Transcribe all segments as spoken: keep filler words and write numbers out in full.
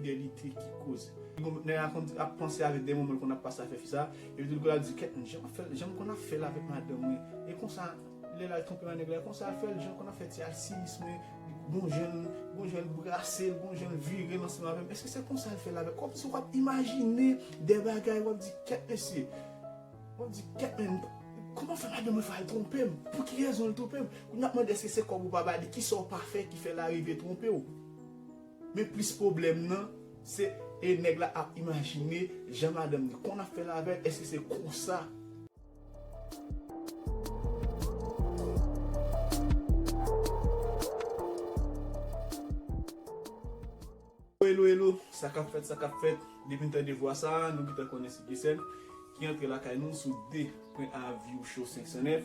Fidelite ki koz. Nèg la konn ap panse avèk de moman l konn ap pase avèk fi sa, epi tout kou l ap di, "Kèt, jan m ap fè l, jan m konn ap fè l avèk madanm mwen, e konsa, lè l al twonpe a nèg la, e konsa l fè l, jan l konn ap fè ti alsiyis mwen, gon jan l, gon jan l brase l, gon jan l vire l ansanm avè m, èske se konsa l fè l avèk?" Kòmsi w ap imajine de bagay, w ap di, "Kèt, mesye, w ap di, kèt, men, kòman fè madanm mwen fè al twonpe m? Pou ki rezon l twonpe m?" Kounye a w ap mande, èske se kòb ou pa ba li? Kisa w pa fè ki fè l arive twonpe w? Men plis pwoblèm nan, se e nèg la ap imajine jan madanm li konn ap fè l avè l, èske se konsa? Hello, hello, sa k ap fèt, sa k ap fèt? Depi n tande vwa sa a, nou gentan konnen se Gisèl ki antre lakay nou sou de pwen a View Show senk san nèf.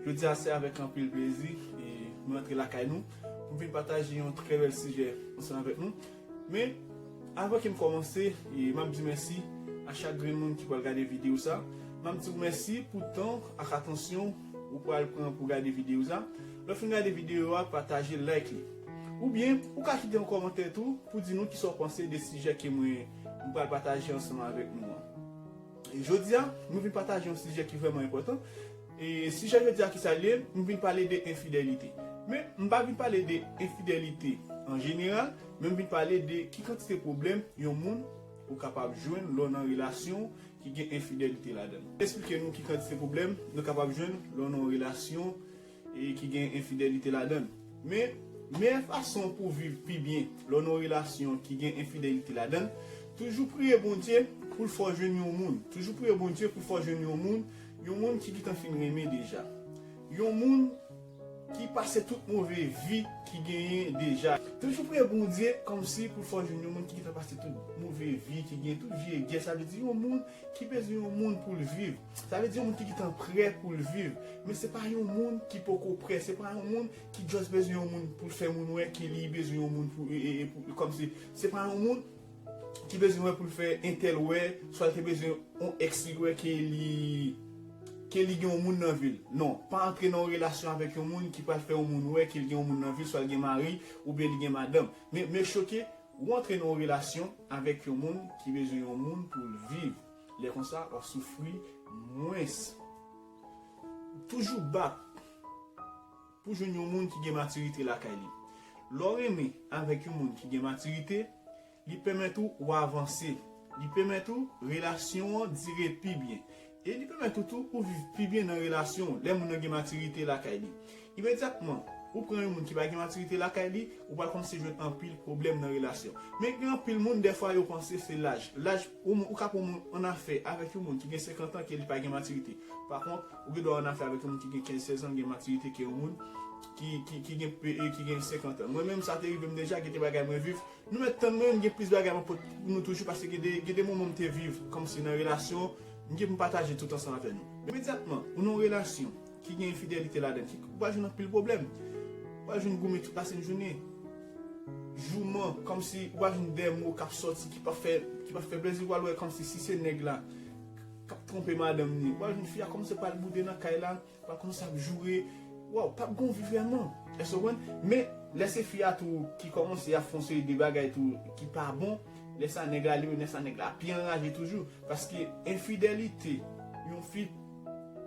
Jodi a, se avèk anpil plezi e mwen antre lakay nou pou m vin pataje yon trè bèl sijè ansanm avèk nou. Men, avan ke m kòmanse, e m ap di mèsi a chak grenn moun ki pral gade videyo sa. M ap di w mèsi pou tan ak atansyon ou pral pran pou gade videyo sa. Lè w fin gade videyo a, pataje, like li. Oubyen, ou ka kite yon kòmantè tou pou di nou kisa w panse de sijè ke mwen, m pral pataje ansanm avèk nou an. E jodi a, nou vin pataje yon sijè ki vrèman enpòtan. E sijè jodi a, kisa l ye? M vin pale de enfidelite. Men, m pa vin pale de enfidelite an jeneral, men m vin pale de ki kantite pwoblèm yon moun ou kapab jwenn lè w nan relasyon ki gen enfidelite ladan l. Esplike nou ki kantite pwoblèm nou kapab jwenn lè w nan yon relasyon e ki gen enfidelite ladan l. Men, meyè fason pou w viv pi byen lè w nan yon relasyon ki gen enfidelite ladan l, toujou priye Bondye pou l fè w jwenn yon moun. Toujou priye Bondye pou l fè w jwenn yon moun, yon moun ki gentan fin renmen deja. Yon moun ki pase tout move vi ki genyen deja. Toujou priye Bondye kòmsi pou l fè w jwenn yon moun ki gentan pase tout move vi ki genyen, tout vye gè. Sa vle di yon moun ki bezwen yon moun pou l viv. Sa vle di yon moun ki gentan prè pou l viv. Men se pa yon moun ki poko prè. Se pa yon moun ki just bezwen yon moun pou l fè moun wè ke li bezwen yon moun pou, e, e, e, pou, kòmsi. Se pa yon moun ki bezwen wè pou l fè entèl wè, swa l te bezwen yon èks li wè ke li, ke li gen yon moun nan vi l. Non, pa antre nan yon relasyon avèk yon moun ki pral fè yon moun wè ke l gen yon moun nan vi l, swa l gen mari, oubyen li gen madanm. Men, men choke, ou antre nan yon relasyon avèk yon moun ki bezwen yon moun pou l viv. Lè konsa, w ap soufri mwens. Toujou bat pou jwenn yon moun ki gen matirite lakay li. Lè w renmen avèk yon moun ki gen matirite, li pèmèt ou w avanse. Li pèmèt ou relasyon an dire pi byen. E li pèmèt ou tou ou viv pi byen nan relasyon w lè moun nan gen matirite lakay li. Imedyatman, ou pran yon moun ki pa gen matirite lakay li, ou pral kòmanse jwenn anpil pwoblèm nan relasyon. Men gen anpil moun, dèfwa, yo panse se laj. Laj, ou, ou ka pran yon moun annafè avèk yon moun ki gen senkant an ke li pa gen matirite. Pa kont, ou gen dwa annafè avèk yon moun ki gen kenz, sèz an, gen matirite ke yon moun ki, ki, ki gen, e, ki gen senkant an. Mwen menm, sa te rive m deja, gen de bagay mwen viv. Nou mèt tann mwen, m gen plis bagay mwen pot pou nou toujou, paske gen de, gen de moman m te viv kòmsi nan relasyon, m gen pou m pataje tout ansanm avè nou. Imedyatman, ou nan yon relasyon ki gen enfidelite ladan, ki, ou va jwenn anpil pwoblèm. Ou va jwenn goumen tout lasenn jounen. Jouman, kòmsi ou va jwenn de mo k ap sòti ki p ap fè, ki p ap fè plezi, ou pral wè kòmsi si se nèg la k ap twonpe madanm ni, ou va jwenn fi a kòmanse pral boude nan kay la, pral kòmanse ap joure. Waw, p ap gon vi vrèman. Èske w konprann? Men, lè se fi a tou ki kòmanse ap fè yon seri de bagay tou ki pa bon, lè sa nèg la, li menm, lè sa nèg la pi anraje toujou. Paske enfidelite, yon fi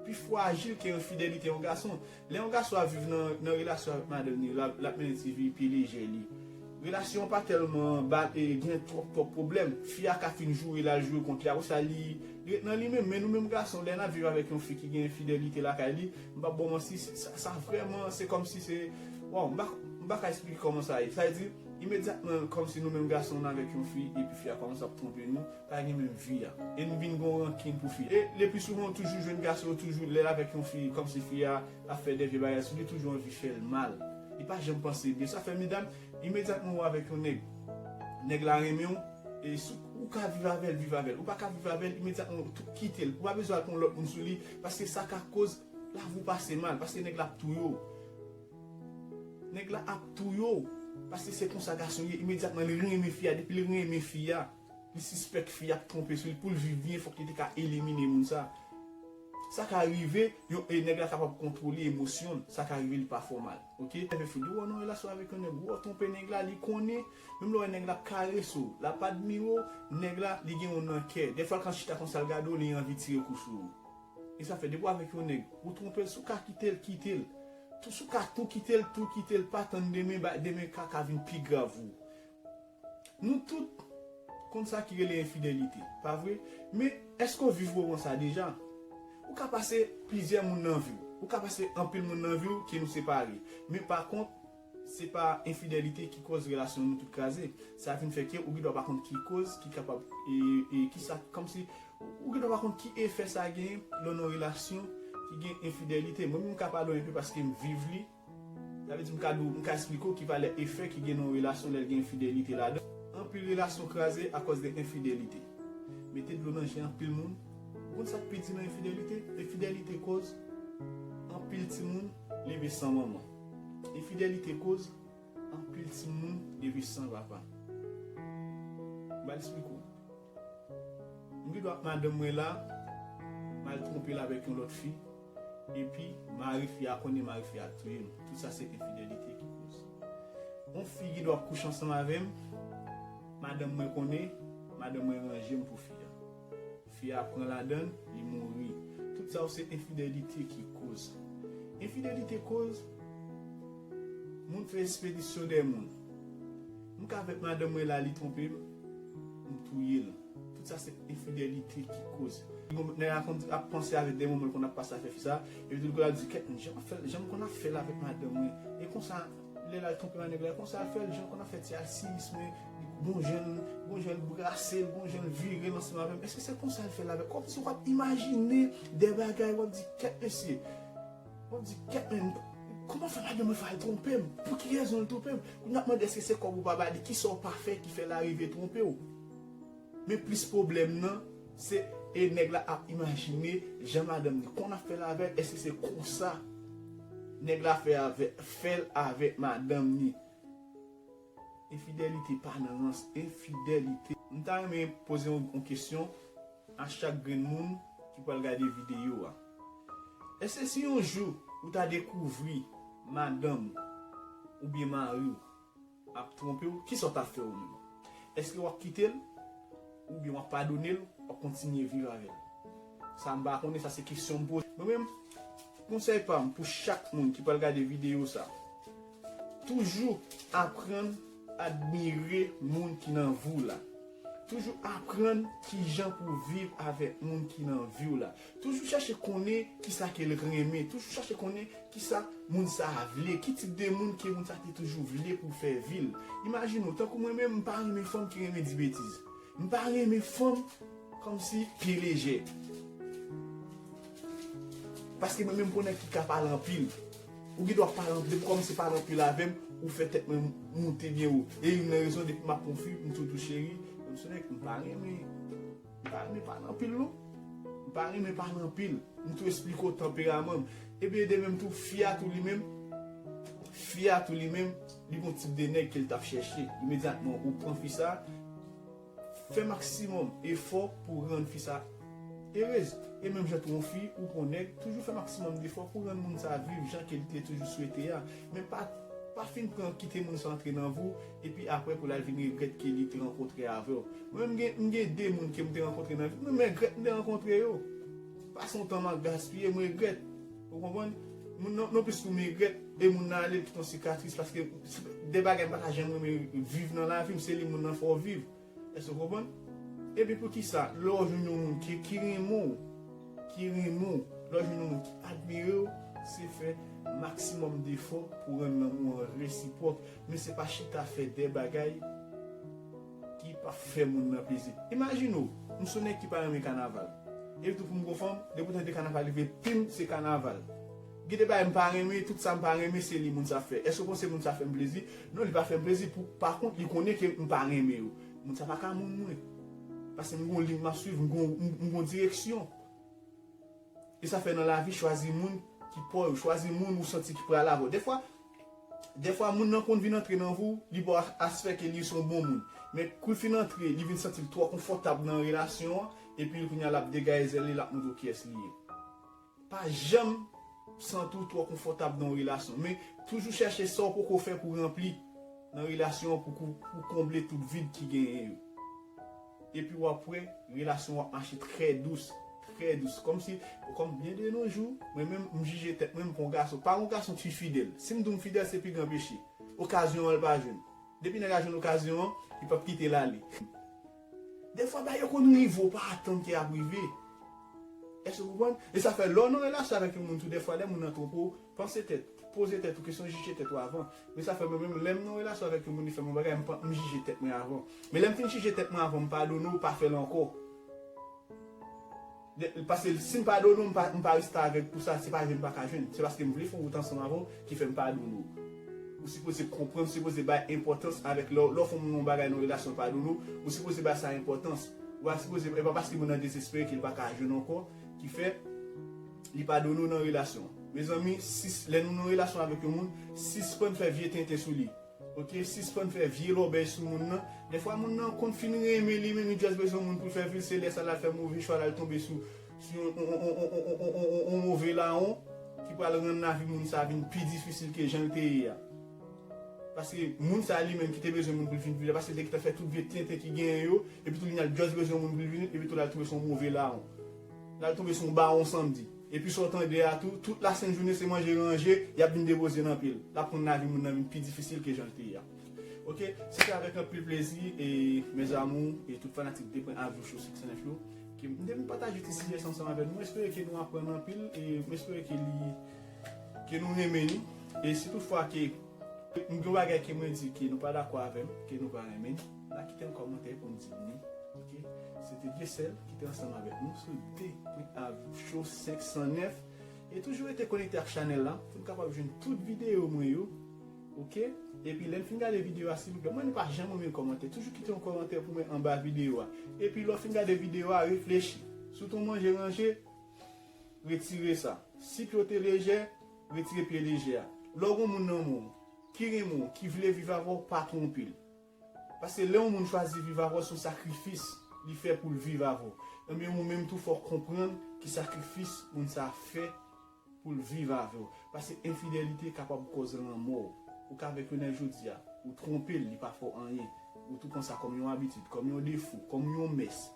pi frajil ke enfidelite yon gason. Lè yon gason ap viv nan, nan relasyon avèk madanm ni, l ap, l ap mennen ti vi pi lejè li. Relasyon an pa tèlman ba, e, gen twòp, twòp pwoblèm. Fi a ka fin joure l, al joure kont li. Apre sa, li, li ret nan li menm. Men nou menm gason, lè n ap viv avèk yon fi ki gen enfidelite lakay li, m p ap ba w manti, sa, sa vrèman, se kòmsi se, waw, m pa, m pa ka eksplike kòman sa ye. Sa vle di, imedyatman, kòmsi nou menm gason, n avèk yon fi, epi fi a kòmanse ap twonpe nou, pa gen menm vi a. E n vin gon rankin pou fi a. E le pli souvan, ou toujou jwenn gason yo toujou lè l avèk yon fi, kòmsi fi a ap fè de vye bagay sou li, toujou anvi fè l mal. Li pa janm panse byen. Sa fè, medam, imedyatman ou avèk yon nèg, nèg la renmen w, e si w ka viv avè l, viv avè l. Ou pa ka viv avè l, imedyatman ou tou kite l. Ou pa bezwen al pran lòt moun sou li, paske sa ka koz lavi w pase mal, paske nèg la ap touye w. Nèg la ap touye w, paske se konsa gason ye, imedyatman li renmen fi a, depi li renmen fi a, li sispèk fi a ap twonpe sou li, pou l viv byen, fòk li te ka elimine moun sa. Sa ka rive, yon, e nèg la kapab kontwole emosyon l, sa ka rive li pa fè w mal. Oke? Lè fè fou di, ou nan relasyon avèk yon nèg, ou twonpe nèg la, li konnen, menm lè w wè nèg la ap karese w, l ap admire w, nèg la, li gen w nan kè. Dèfwa l ka chita konsa l gade w, li anvi tire kou sou ou. E sa fè, depi w avèk yon nèg, ou twonpe l, si w ka kite l, kite l. Tou, si w ka tou kite l, tou kite l, pa tann demen, ba, demen ka, ka vin pi grav ou. Nou tout konn sa ki rele enfidèlite, pa vre? Men, èske w viv moman sa deja? Ou ka pase plizyè moun nan vi w. Ou ka pase anpil moun nan vi w ke nou separe. Men pa kont, se pa enfidèlite ki koz relasyon nou tout kraze. Sa vin fè ke ou gen dwa pa konn ki koz ki kapab, e, e ki sa, kòmsi, ou gen dwa pa konn ki efè sa genyen lè w nan relasyon ki gen enfidèlite. Mwen menm, m ka pale w enpe paske m viv li. Sa vle di m ka di w, m ka esplike w ki valè efè ki gen nan yon relasyon lè l gen enfidèlite ladan. Anpil relasyon kraze akòz de enfidèlite. Mete dlo nan je anpil moun. Ou konn sa k pi di nan enfidèlite? Enfidèlite koz anpil timoun leve san manman. Enfidèlite koz anpil timoun leve san papa. M pral esplike w. M gen dwa ak madanm mwen la, m al twonpe l avèk yon lòt fi, epi mari fi a konnen, mari fi a touye m. Tout sa se enfidèlite ki koz. Yon fi gen dwa ap kouche ansanm avè m, madanm mwen konnen, madanm mwen ranje m pou fi a. Fi a pran ladan l, li mouri. Tout sa yo se enfidèlite ki koz. Enfidèlite koz moun fè espedisyon dèyè moun. M ka avèk madanm mwen la, li twonpe m, m touye l. Tout sa se enfidèlite ki koz. Nèg la konn ap panse avèk dèyè moun, l konn ap pase afè fi sa, epi tout kou l ap di, kèt, jan m ap fè l, jan m konn ap fè l avèk madanm mwen. E konsa, lè l al twonpe a nèg la, konsa l fè l, jan l konn ap fè ti alsiyis mwen, gon jan l, gon jan l brase l, gon jan l vire l ansanm avè m. Èske se konsa l fè l avèk? Kòmsi w ap imajine de bagay, w ap di, kèt mesye, w ap di, kèt men, kòman fè madanm mwen fè al twonpe m? Pou ki rezon l twonpe m? Kounye a w ap mande èske se kòb ou pa ba li, kisa w pa fè ki fè l arive twonpe w? Men plis pwoblèm nan, se e nèg la ap imajine jan madanm li konn ap fè l avè l, èske se konsa nèg la fè avè, fè l avèk madanm li? Enfidèlite pa nan rans, enfidèlite. M ta renmen poze yon, yon kesyon a chak grenn moun ki pral gade videyo a. Èske si yon jou ou ta dekouvri madanm ou oubyen mari w ap twonpe w, kisa w t ap fè ou menm? Èske w ap kite l? Oubyen w ap padone l, w ap kontinye viv avè l? Sa m pa konnen, sa se kesyon m poze. Mwen menm, konsèy pa m pou chak moun ki pral gade videyo sa, toujou aprann admire moun ki nan vi w la. Toujou aprann kijan pou w viv avèk moun ki nan vi w la. Toujou chèche konnen kisa ke l renmen. Toujou chèche konnen kisa moun sa a vle, ki tip de moun ke moun sa te toujou vle pou fè vi l. Imajine w, tankou mwen menm, m pa renmen fanm ki renmen di betiz. M pa renmen fanm kòmsi pye lejè. Paske mwen menm, pou nèg ki ka pale anpil, ou gen dwa pale anpil, depi w kòmanse pale anpil avè m, ou fè tèt mwen moute byen wo. E youn nan rezon, depi m ap pran fi, m toujou di w, cheri, m se nèg, m pa renmen, m pa renmen pale anpil non. M pa renmen pale anpil. M tou esplike w tanperaman m. Epi de menm tou, fi a tou li menm, fi a tou li menm, li gon tip de nèg ke l t ap chèche. Imedyatman ou pran fi sa, fè maksimòm efò pou rann fi sa erez. E menm jan tou yon fi ou pran nèg, toujou fè maksimòm defò pou rann moun sa viv jan ke li te toujou swete a. Men pa, pa fin pran kite moun sa antre nan vi w, epi apre pou l al vin regrèt ke li te rankontre avè w. Mwen, m gen, m gen de moun ke m te rankontre nan vi m, men m regrèt m te rankontre yo. Pase yon tan m ap gaspiye, m regrèt. Ou konprann? Moun nan, non plis tou m regrèt, e moun nan ale, l kite yon sikatris, paske de bagay m pa ta janm renmen viv nan lavi m, se li moun nan fè w viv. Èske w konprann? Epi poukisa, lè w jwenn yon moun ki, ki renmen w, ki renmen w, lè w jwenn yon moun ki admire w, se fè maksimòm defò pou rann lanmou an resipwòk. Men se pa chita fè de bagay ki p ap fè moun nan plezi. Imajine w, m se yon nèg ki pa renmen kanaval. Epi tou pou m gon fanm, depi w tande kanaval rive, pim, se kanaval. Gen de bagay m pa renmen, tout sa m pa renmen, se li moun sa fè. Èske w panse moun sa fè m plezi? Non, li pa fè m plezi. Pou, pa kont, li konnen ke m pa renmen yo. Moun sa pa ka moun mwen. Paske m gon liy m ap swiv, m gon, m, m gon direksyon. E sa fè nan lavi, chwazi moun ki pa w yo, chwazi moun ou santi ki pral avè w. Dèfwa, dèfwa moun nan konn vin antre nan vi w, li ba w aspè ke li se yon bon moun. Men kou l fin antre, li vin santi l twò konfòtab nan relasyon an, epi kounye a l ap degaye zèl li, l ap montre w kiyès li ye. Pa janm santi w twò konfòtab nan yon relasyon, men toujou chèche sa w poko fè pou ranpli nan relasyon an, pou, pou, pou konble tout vid ki genyen yo. Epi w ap wè, relasyon w ap mache trè dous, trè dous. Kòmsi, kòm byen de nos jours, mwen menm, m jije tèt mwen, m pa yon gason. Pa yon gason ki fidèl. Si m di w m fidèl, se pi gran peche. Okazyon an, l pa jwenn. Depi nèg la jwenn okazyon an, li p ap kite l ale. Dèfwa, bagay yo konn rive, w pa atann ke y ap rive. Èske w konprann? E sa fè, lè w nan relasyon avèk yon moun tou, dèfwa, lè moun nan twonpe w, panse tèt, poze tèt ou kesyon, jije tèt ou avan. Men sa fè mwen menm, lè m nan relasyon avèk yon moun, li fè m yon bagay, m pa, m jije tèt mwen avan. Men lè m fin jije tèt mwen avan, m padone w, pa fè l ankò. De, paske si m padone w, m pa, m pa reste avèk pou sa, se pa jwenn m pa ka jwenn. Se paske m vle fè yon wout ansanm avè w ki fè m padone w. Ou sipoze konprann, ou sipoze bay enpòtans avèk lè, lè w fè yon moun yon bagay nan relasyon padone w, ou sipoze bay sa enpòtans. Ou pa sipoze, e pa paske moun nan dezespere ke l pa ka jwenn ankò, ki fè li padone w nan relasyon. Mezanmi, sis, lè nou nan relasyon avèk yon moun, sispann fè vye tenten sou li. Ok, sispann fè vye lòbèy sou moun nan. Dèfwa moun nan konn fin renmen li, men li just bezwen yon moun pou l fè vil, se lè sa l al fè move chwa, l al tonbe sou, sou yon, yon, yon move lawon ki pral rann lavi moun sa vin pi difisil ke jan l te ye a. Paske moun sa li menm ki te bezwen moun pou l vin vil la, paske l te gentan fè tout vye tenten ki genyen yo, epi tou li al just bezwen moun pou l vin, epi tou l al tonbe sou yon move lawon. L al tonbe sou yon bawon sanmdi. Epi sa w tande a tou, tout lasent jounen se manje ranje, y ap vin depoze nan pye l. L ap rann lavi moun nan vin pi difisil ke jan l te ye a. Ok, se te avèk anpil plezi, e mes amours, e tout fanatik de pwen Avjou Show senk san nèf yo, ke m te vin pataje ti sijè sa ansanm avèk nou. M espere ke nou aprann anpil, e m espere ke li, ke nou renmen li. E si toutfwa ke m gen yon bagay ke mwen di ke nou pa dakò avè m, ke nou pa renmen, n a kite yon kòmantè pou n di m li. Ok? Se te Dieuseul ki te ansanm avèk nou sou de pwen Avjou Show senk san nèf. E toujou rete konekte ak chanèl la pou n kapab jwenn tout videyo mwen yo. Ok? Epi lè n fin gade videyo a, silvouplè, mwen nou pa janm renmen kòmantè. Toujou kite yon kòmantè pou mwen anba videyo a. Epi lè w fin gade videyo a, reflechi. Si w te yon manje ranje, retire sa. Si pye w te lejè, retire pye lejè a. Lè w gen yon moun nan men w ki renmen w, ki vle viv avè w, pa twonpe l. Paske lè yon moun chwazi viv avè w, se yon sakrifis li fè pou l viv avè w. Ebyen, ou menm tou, fò w konprann ki sakrifis moun sa a fè pou l viv avè w. Paske enfidèlite kapab kòz lanmò w. Ou ka avèk yon nèg jodi a, ou twonpe l, li pa fè w anyen. Ou tou pran sa kòm yon abitid, kòm yon defo, kòm yon mès.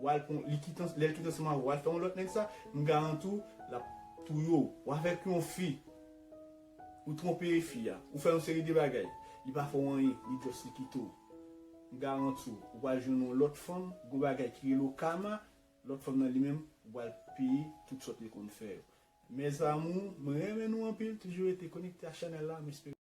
W al pran, li kite, lè l kite ansanm avè w, w al fè yon lòt nèg sa, m garanti w, l ap touye w. Ou avèk yon fi, ou twonpe fi a, ou fè yon seri de bagay, li pa fè w anyen, li just li kite w. M garanti w, ou pral jwenn yon lòt fanm, gon bagay ki rele w kama, lòt fanm nan li menm, ou pral peye tout sòt li konn fè yo. Mes amours, mwen renmen nou anpil, toujou rete konekte ak chanèl la, m espere